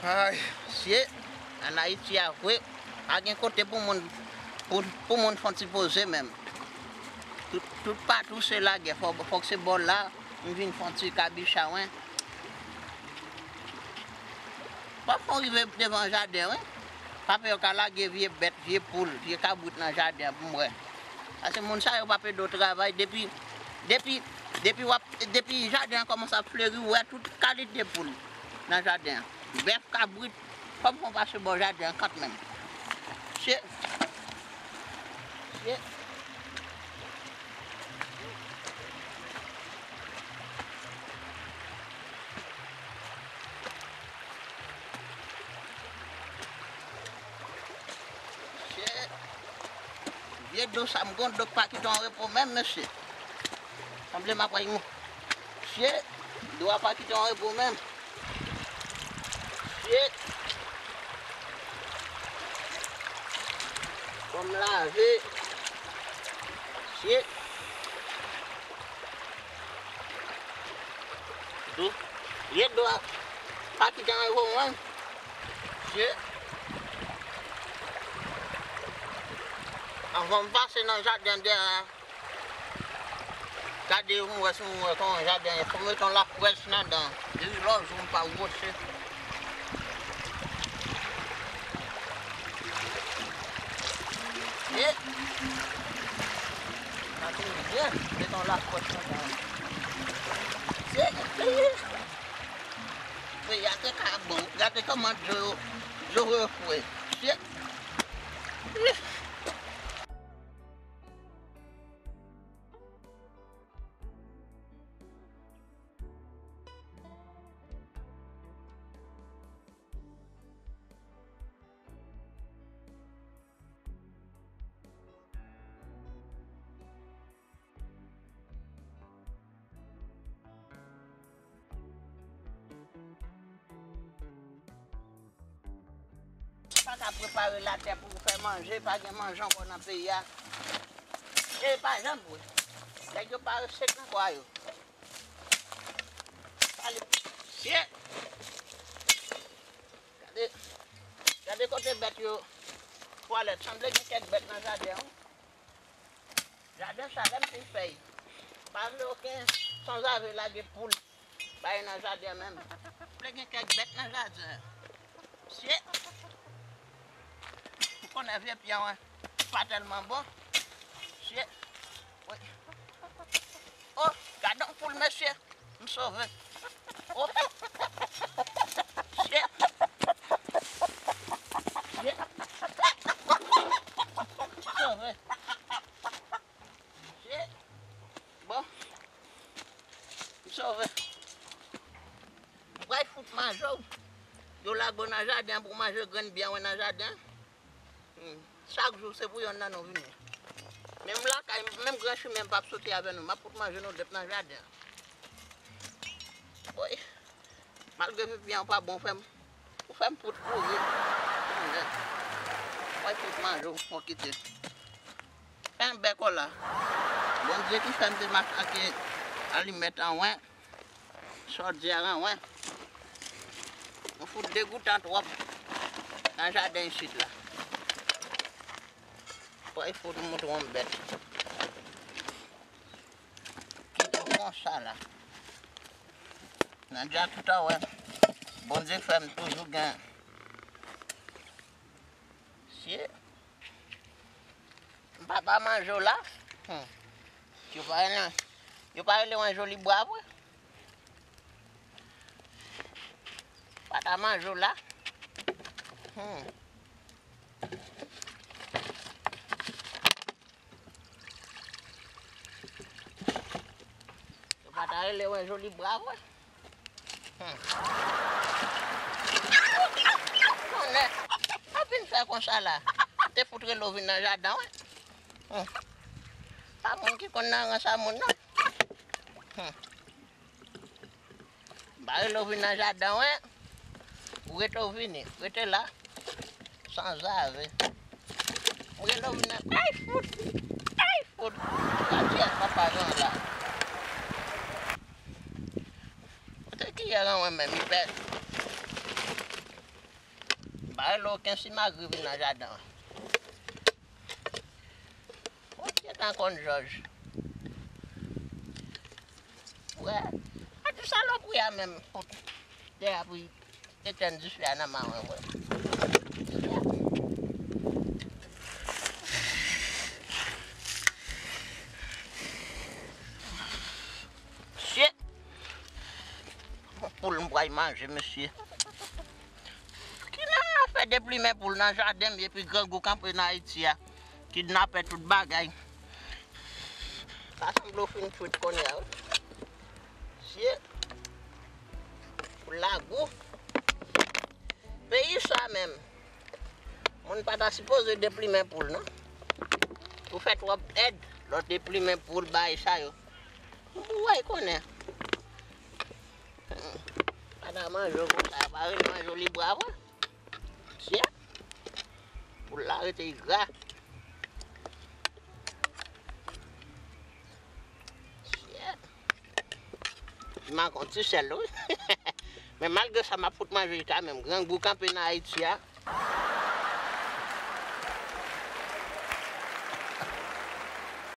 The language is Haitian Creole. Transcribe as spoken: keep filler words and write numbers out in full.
Ay, mesye, ann Ayiti a vre, pa gen kote pou moun, pou, pou moun fè yon ti poze menm. Tout, tout patou se lagè, fò, fòk se bò la, m vin fè yon ti kabicha, wen. Pafwa w rive devan jaden, wi. Pafwa yo ka lage vye bèt, vye poul, vye kabrit nan jaden an pou m wè. Paske moun sa yo p ap ede w travay depi, depi, depi w ap, depi jaden an kòmanse ap fleri, ou wè tout kalite poul nan jaden an. Bèf, kabrit, pafwa w pase bò jaden an kanmenm. Se, se. Mesye, vye do sa m gon do k pa kite yon repo menm, mesye. Sanble m ap wè yon. Mesye, do a pa kite yon repo menm. Mesye. Bon, m lave. Mesye. Do. Vye do a. Pa kite yon repo menm. Mesye. Anvan m pase nan jaden dèyè a. Gade pou m wè si m wè kòman jaden an ye. Fò m mete yon lafwèch ladan. Depi lòt jou m pa woche. E. Sa te byen. Mete yon lafwèch ladan. Se, e. Peyi a te ka bon. Gade kòman dlo, dlo yo fre. Se. Pa ka prepare latè pou w fè manje, pa gen manje ankò nan peyi a. E pa janm vre. Nèg yo pa respekte kwa yo. Pale. Shit! Gade, gade kote bèt yo. Twalèt, sanble gen kèk bèt nan jaden an. Jaden sa, lè m fin fè l, pa vle okenn sanzave lage poul bay nan jaden menm. Vle gen kèk bèt nan jaden. Shit! M konnen vye pye an pa tèlman bon. Shit! Wi. Oh, gade yon poul, mesye. M sove. Oh. Shit. Shit. M sove. Shit. Bon. M sove. M pral fout manje w. Yo lage w nan jaden pou w manje grenn byen w nan jaden. Hmm. Chak jou se pou yonn nan nou vini. Menm lakay, menm gran chimen m p ap soti avè nou. M ap fout manje nou dèp nan jaden. Woy. Malgre pipi an pa bon, fè m, ou fè m fout kouri. Woy, fout manje w, fò kite. Fè m bèk w la. Bondye ki fè m te mache ak alimèt an wen. Chòdyè an, wen. Nou fout degoutan twòp nan jaden isit la. Pòy fout mouton an bèt. Kite w konsa la. Nan dja tout a wè. Bondye fè m toujou gen. Shit. M pa ta manje w la. Hmm. Yo pa rele, yo pa rele w yon joli bwa vre. Pa ta manje w la. Hmm. Yo pa ta rele w yon joli bwa vre. Hmm. Konnen, pa vin fè konsa la. Te fout rele w vin nan jaden, wi. Hmm. Pa moun ki konn nan rans a moun, non. Hmm. M pa rele w vin nan jaden, wi. Ou rete w vini. Rete la. Sanzave. M rele w vin nan. Ay, fout! Ay, fout! Gade kiyès papa Jan la. Kote kiyès an mwen menm, li pè. Loken si magri vin nan jaden an. Ou gentan konn jòj. Wè, a di salopri a menm. Tè a pou etèn dife a nan mawon, wè. Shit! Poul m pral manje, mesye. Ki nan afè deplimen poul nan jaden m, epi grangou kanpe nan Ayiti a, kidnapè tout bagay. Sa sanble w fin fwit kounye a, wi. Shit! Poul la gou. Peyi sa menm. Moun pa ta sipoze deplimen poul, non. Ou fè twòp èd, lè w deplimen poul, bay sa yo. Ou wè, konnen. Pa ta manje w konsa, yo pa rele manje w li bra, vre. Shit. Poul la rete gra. Shit. Piman konn ti sèl, wi. Men malgre sa, m ap fout manje li kanmenm. Grangou kanpe nan Ayiti a.